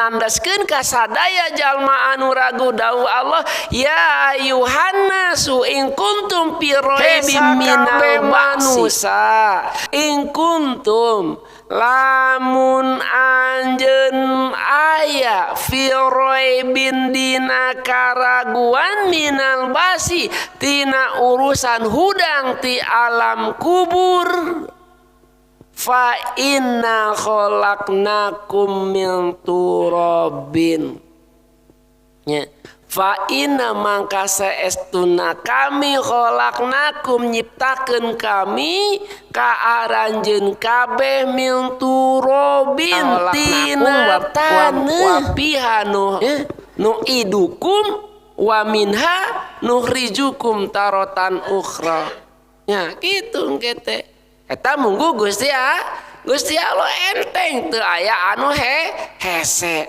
nandaskeun ka sadaya jalma anu ragu. Dawuh Allah, ya ayyuhannasu in kuntum fi raibin minal manusa, in kuntum lamun anjeun aya, fi raibin dina karaguan, minal ba'si tina urusan hudang ti alam kubur, fa inna khalaqnakum min turabin nya, fa inna mangka saestuna kami, khalaqnakum nyiptakeun kami ka aranjeun kabeh, min turabin tina taneuh, wa fiha nu'idukum wa minha nukhrijukum taratan ukhra. Nya kitu engke teh eta munggu Gusti, ah, Gusti Allah enteng, teu aya anu hese.